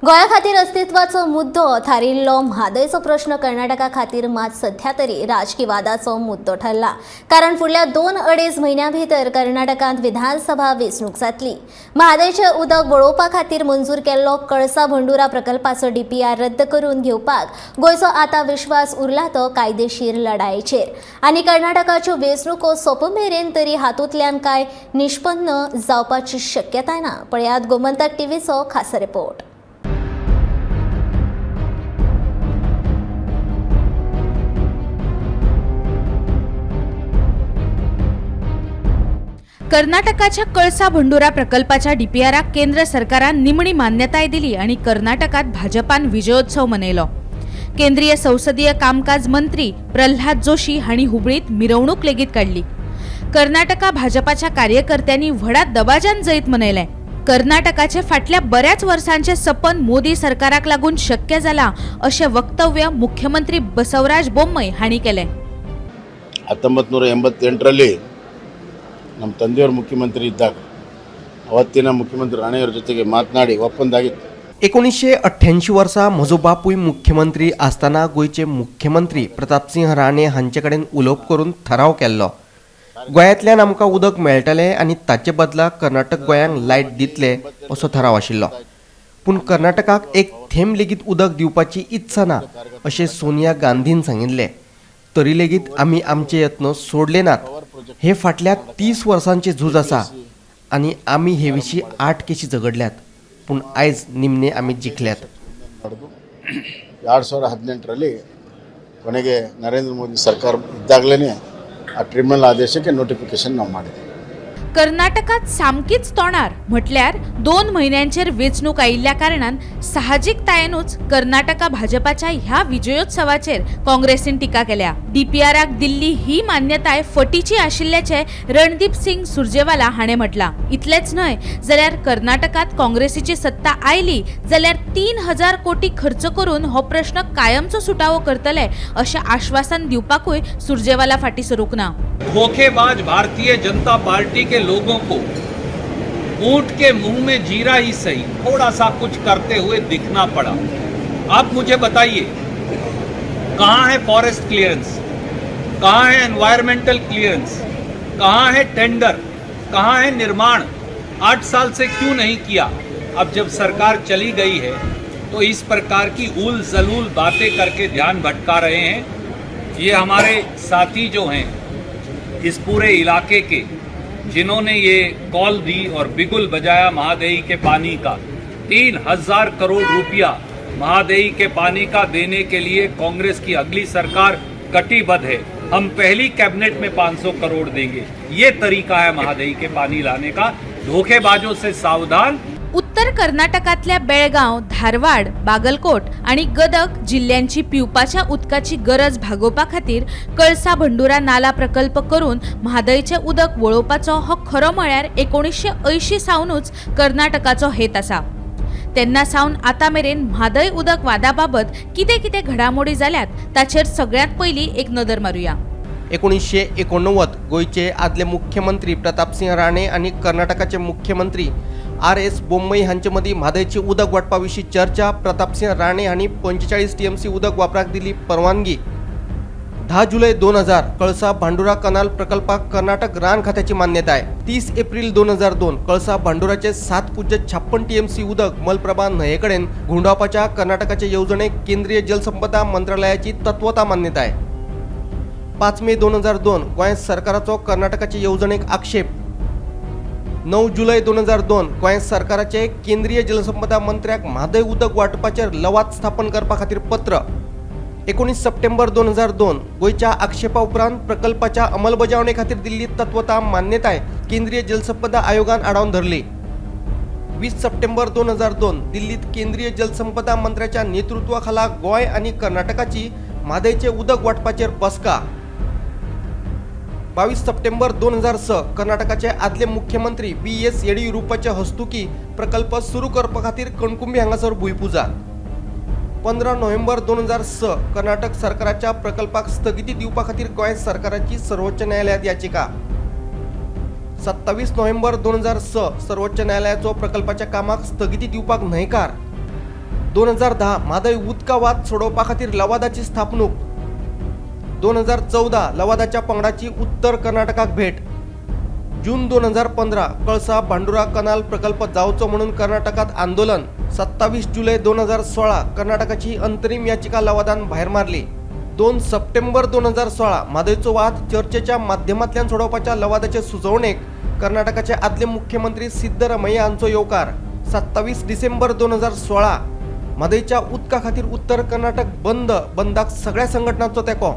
गोंया खातीर अस्तित्वाचो मुद्दो थारिल्लो म्हादयचो प्रश्न कर्नाटका खातीर मात सध्या तरी राजकी वादाचो मुद्दो ठरला. कारण फुडल्या 2-2.5 म्हयन्यां भितर कर्नाटकांत विधानसभा वेंचणूक जातली. म्हादयचें उदक वळोवपा खातीर मंजूर केल्लो कळसा भंडुरा प्रकल्पाचो डीपीआर रद्द करून घेवपाक गोंयचो आतां विश्वास उरला तो कायदेशीर लढायेचेर. आनी कर्नाटकाच्यो वेंचणुको सोंप मेरेन तरी हातूंतल्यान कांय निष्पन्न जावपाची शक्यताय ना. पळयात गोमंतक टीव्हीचो खासा रिपोर्ट. कर्नाटकाच्या कळसा भंडुरा प्रकल्पाच्या डीपीआराक केंद्र सरकारान निमणी मान्यताय दिली आनी कर्नाटकात भाजपान विजयोत्सव मनयलो. केंद्रीय संसदीय कामकाज मंत्री प्रल्हाद जोशी हांणी हुबळीत मिरवणूक लेगीत काडली. कर्नाटका भाजपाच्या कार्यकर्त्यांनी व्हडा दबाज्यान जैत मनयलें. कर्नाटकाचे फाटल्या बऱ्याच वर्सांचे सपन मोदी सरकाराक लागून शक्य जाला अशें वक्तव्य मुख्यमंत्री बसवराज बोम्मई हांणी केलें. 1988ರಲ್ಲಿ ನಮ್ಮ ತಂದೆಯವರು ಮುಖ್ಯಮಂತ್ರಿ ಇದ್ದಾಗ ಅವತ್ತಿನ ಮುಖ್ಯಮಂತ್ರಿ ರಾಣೆಯವರ ಜೊತೆಗೆ ಮಾತನಾಡಿ ಒಪ್ಪಂದ ಆಗಿತ್ತು. 1988 वर्सा म्हजो बापूय मुख्यमंत्री आसतना गोंयचे मुख्यमंत्री प्रतापसिंह राणे हांचे कडेन उलोवप करून थाराव केल्लो, गोंयांतल्यान आमकां उदक मेळटलें आनी ताचे बदला कर्नाटक गोंयांक लायट दितले असो थाराव आशिल्लो. पूण कर्नाटकाक एक थेंब लेगीत उदक दिवपाची इत्सा ना अशें सोनिया गांधीन सांगिल्लें. तरी लेगीत आमी आमचे यत्न सोडले नात. हे फाटल्या 30 वर्सांचें झूज आसा आनी आमी हे विशीं 8 केशी झगडल्यात, पूण आयज निमणे आमी जिखल्यात. 2018ರಲ್ಲಿ ಕೊನೆಗೆ ನರೇಂದ್ರ ಮೋದಿ ಸರ್ಕಾರ ಇದ್ದಾಗಲೇ ಆ ಟ್ರಿಬ್ಯುನಲ್ ಆದೇಶಕ್ಕೆ ನೋಟಿಫಿಕೇಶನ್ ನಾವು ಮಾಡಿದ್ವಿ. कर्नाटकात सामकीच तोंडार म्हटल्यार 2 म्हयन्यांचेर वेंचणूक आयिल्ल्या कारणान साहजिकतायेनूच कर्नाटका भाजपाच्या ह्या विजयोत्सवाचेर काँग्रेसीन टिका केल्या. डीपीआराक दिल्ली ही मान्यताय फटीची आशिल्ल्याचें रणदीप सिंग सुरजेवाला हाणें म्हटलां. इतलेंच न्हय जाल्यार कर्नाटकात काँग्रेसीची सत्ता आयली जाल्यार 3000 कोटी खर्च करून हो प्रश्न कायमचो सुटावो करतले अशें आश्वासन दिवपाकूय सुरजेवाला फाटीं सरूंक ना. धोखेबाज भारतीय जनता पार्टी के लोगों को ऊंट के मुंह में जीरा ही सही, थोड़ा सा कुछ करते हुए दिखना पड़ा। आप मुझे बताइए, कहाँ है फॉरेस्ट क्लियरेंस, कहाँ है एनवायरमेंटल क्लियरेंस, कहाँ है टेंडर, कहाँ है निर्माण? 8 साल से क्यों नहीं किया? अब जब सरकार चली गई है तो इस प्रकार की उल जलूल बातें करके ध्यान भटका रहे हैं। ये हमारे साथी जो हैं इस पूरे इलाके के, जिन्होंने ये कॉल दी और बिगुल बजाया महादेई के पानी का, 3000 करोड़ रुपया महादेई के पानी का देने के लिए कांग्रेस की अगली सरकार कटिबद्ध है। हम पहली कैबिनेट में 500 करोड़ देंगे। ये तरीका है महादेई के पानी लाने का। धोखेबाजों से सावधान। उत्तर कर्नाटकातल्या बेळगाव, धारवाड, बागलकोट आणि गदग जिल्ह्यांची पिवपाच्या उदकाची गरज भागोवपा खातीर कळसा भंडुरा नाला प्रकल्प करून म्हादयचें उदक वळोवपाचो हो खरो म्हळ्यार 1980 सावनूच कर्नाटकाचो हेत आसा. तेन्ना सावन आतां मेरेन म्हादय उदक वादा बाबत कितें कितें घडामोडी जाल्यात ताचेर सगळ्यांत पयलीं एक नदर मारुया. 1989 गोंयचे आदले मुख्यमंत्री प्रतापसिंह राणे आनी कर्नाटकाचे मुख्यमंत्री आर एस बोम्मई हांचे मदीं म्हादयची उदक वांटपा विशीं चर्चा. प्रतापसिंह राणे हांणी 45 टीएमसी उदक वापराक दिली परवानगी. 10 जुलय 2000 कळसा भांडुरा कनाल प्रकल्पाक कर्नाटक रान खात्याची मान्यताय. 30 एप्रील 2002 कळसा भांडुराचे 7.56 टीएमसी उदक मलप्रभा न्हंये कडेन घुंवडावपाच्या कर्नाटकाचे येवजणेक केंद्रीय जलसंपदा मंत्रालयाची तत्वता मान्यताय. 5 मे 2002 गोंय सरकाराचो कर्नाटकाचे येवजणेक आक्षेप. 9 जुलय 2002 गोंय सरकाराचे केंद्रीय जलसंपदा मंत्र्याक म्हादय उदक वांटपाचेर लवाद स्थापन करपा खातीर पत्र. 19 सप्टेंबर 2002 गोंयच्या आक्षेपा उपरांत प्रकल्पाच्या अंमलबजावणे खातीर दिल्ली तत्वता मान्यताय केंद्रीय जलसंपदा आयोगान आडावन धरली. 20 सप्टेंबर 2002 दिल्लीत केंद्रीय जलसंपदा मंत्र्याच्या नेतृत्वाखाला गोंय आनी कर्नाटकाची म्हादयचे उदक वांटपाचेर बसका. 22 सप्टेंबर 2006 कर्नाटकाचे आदले मुख्यमंत्री बी एस येडियुरप्पाचे हस्तुकी प्रकल्प सुरू करपा खातीर कणकुंबी हांगासर भूंयपुजा. 15 नोव्हेंबर 2006 कर्नाटक सरकाराच्या प्रकल्पाक स्थगिती दिवपा खातीर गोंय सरकाराची सर्वोच्च न्यायालयात याचिका. 27 नोव्हेंबर 2006 सर्वोच्च न्यायालयाचो प्रकल्पाच्या कामाक स्थगिती दिवपाक न्हयकार. 2010 म्हादय उदका वाद सोडोवपा खातीर लवादाची स्थापणूक. 2014 लवादाच्या पंगडाची उत्तर कर्नाटकाक भेट. जून 2015 कळसा भांडुरा कनाल प्रकल्प जावचो म्हणून कर्नाटकात आंदोलन. 27 जुलै 2016 कर्नाटकाची अंतरिम याचिका लवादान भायर मारली. 2 सप्टेंबर 2016 म्हादयचो वाद चर्चेच्या माध्यमांतल्यान सोडोवपाच्या लवादाचे सुचोवणेक कर्नाटकाचे आदले मुख्यमंत्री सिद्धरमय्या हांचो येवकार. 27 डिसेंबर 2016 म्हादयच्या उदका खातीर उत्तर कर्नाटक बंद, बंदाक सगळ्या संघटनांचो तेंको.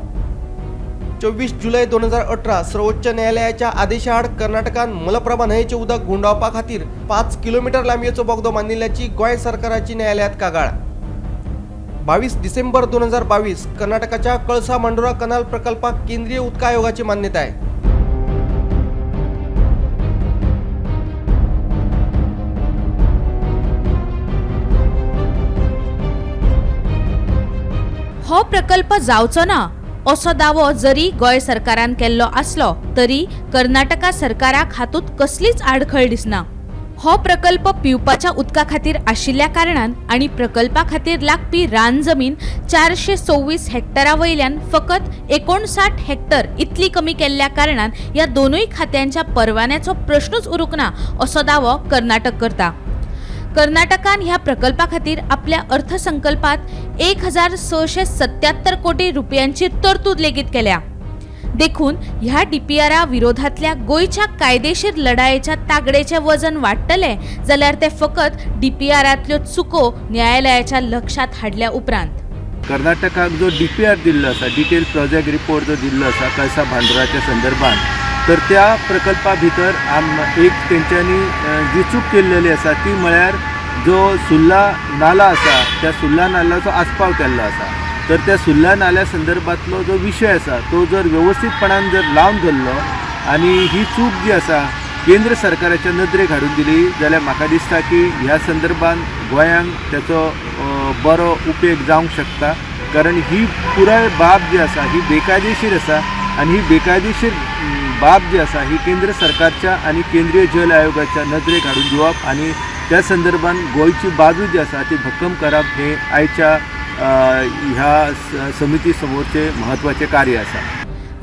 24 जुलै 2018 सर्वोच्च न्यायालयाच्या आदेशाआड कर्नाटकान मलप्रभा न्हंयेचें उदक घुंवडावपा खातीर 5 किलोमीटर लांबयेचो बोगदो बांदिल्ल्याची गोंय सरकाराची न्यायालयात कागाळ. 22 डिसेंबर 2022 कर्नाटकाच्या कळसा मांडोरा कनाल प्रकल्पाक केंद्रीय उदका आयोगाची मान्यताय. हो प्रकल्प जावचो ना असो दावो जरी गोंय सरकारान केल्लो आसलो तरी कर्नाटका सरकाराक हातूंत कसलीच आडखळ दिसना. हो प्रकल्प पिवपाच्या उदका खातीर आशिल्ल्या कारणान आनी प्रकल्पा खातीर लागपी रान जमीन 426 हेक्टरा वयल्यान फकत 59 हेक्टर इतली कमी केल्ल्या कारणान ह्या दोनूय खात्यांच्या परवान्याचो प्रश्नूच उरूंक ना असो दावो कर्नाटक करता. कर्नाटकान ह्या प्रकल्पा खातीर आपल्या अर्थसंकल्पात 1677 कोटी रुपयांची तरतूद लेगीत केल्या. देखून ह्या डीपीआरा विरोधातल्या गोंयच्या कायदेशीर लढायेच्या तागडेचें वजन वाडटलें जाल्यार तें फकत डीपीआरांतल्यो चुको न्यायालयाच्या लक्षांत हाडल्या उपरांत. कर्नाटकाक जो डीपीआर दिल्लो आसा, डिटेल प्रोजेक्ट रिपोर्ट जो दिल्लो आसा कळसा भांडुराच्या संदर्भात, तर त्या प्रकल्पा भितर एक तेंच्यांनी जी चूक केल्लेली आसा ती म्हळ्यार जो सुर्ला नाला आसा त्या सुर्ला नाल्याचो आस्पाव केल्लो आसा. तर त्या सुर्ला नाल्या संदर्भातलो जो विशय आसा तो जर वेवस्थीतपणान जर लावन धरलो आनी ही चूक जी आसा केंद्र सरकाराच्या नदरेक हाडून दिली जाल्यार म्हाका दिसता की ह्या संदर्भात गोंयांक तेचो बरो उपेग जावंक शकता. कारण ही पुराय बाब जी आसा ही बेकायदेशीर आसा आनी ही बेकायदेशीर बाब जी आसा ही केंद्र सरकारच्या आनी केंद्रीय जल आयोगाच्या नदरेक हाडून दिवप आनी त्या संदर्भात गोंयची बाजू जी आसा ती भक्कम करप हे आयच्या ह्या समिती समोरचें म्हत्वाचें कार्य आसा.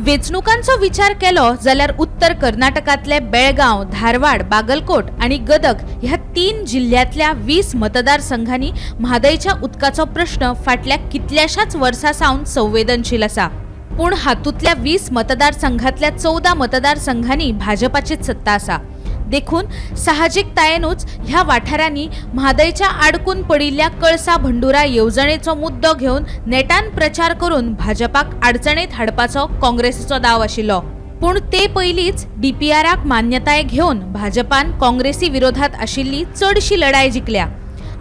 वेंचणुकांचो विचार केलो जाल्यार उत्तर कर्नाटकांतले बेळगांव, धारवाड, बागलकोट आनी गदग ह्या 3 जिल्ह्यांतल्या 20 मतदारसंघांनी म्हादयच्या उदकाचो प्रश्न फाटल्या कितल्याशाच वर्सां सावन संवेदनशील आसा. पूण हातूंतल्या 20 मतदारसंघांतल्या 14 मतदारसंघांनी भाजपाचीच सत्ता आसा. देखून साहजिकतायेनूच ह्या वाठारांनी म्हादयच्या आडकून पडिल्ल्या कळसा भंडुरा येवजणेचो मुद्दो घेवन नेटान प्रचार करून भाजपाक अडचणेत हाडपाचो काँग्रेसीचो दाव आशिल्लो. पूण ते पयलींच डीपीआराक मान्यताय घेवन भाजपान काँग्रेसी विरोधात आशिल्ली चडशी लढाय जिखल्या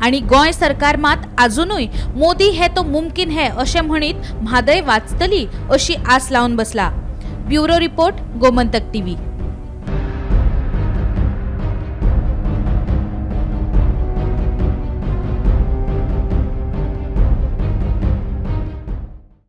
आनी गोंय सरकार मात आजुनूय मोदी हे तो मुमकीन हे अशें म्हणीत म्हादय वाचतली अशी आस लावन बसला. Bureau report, Gomantak TV.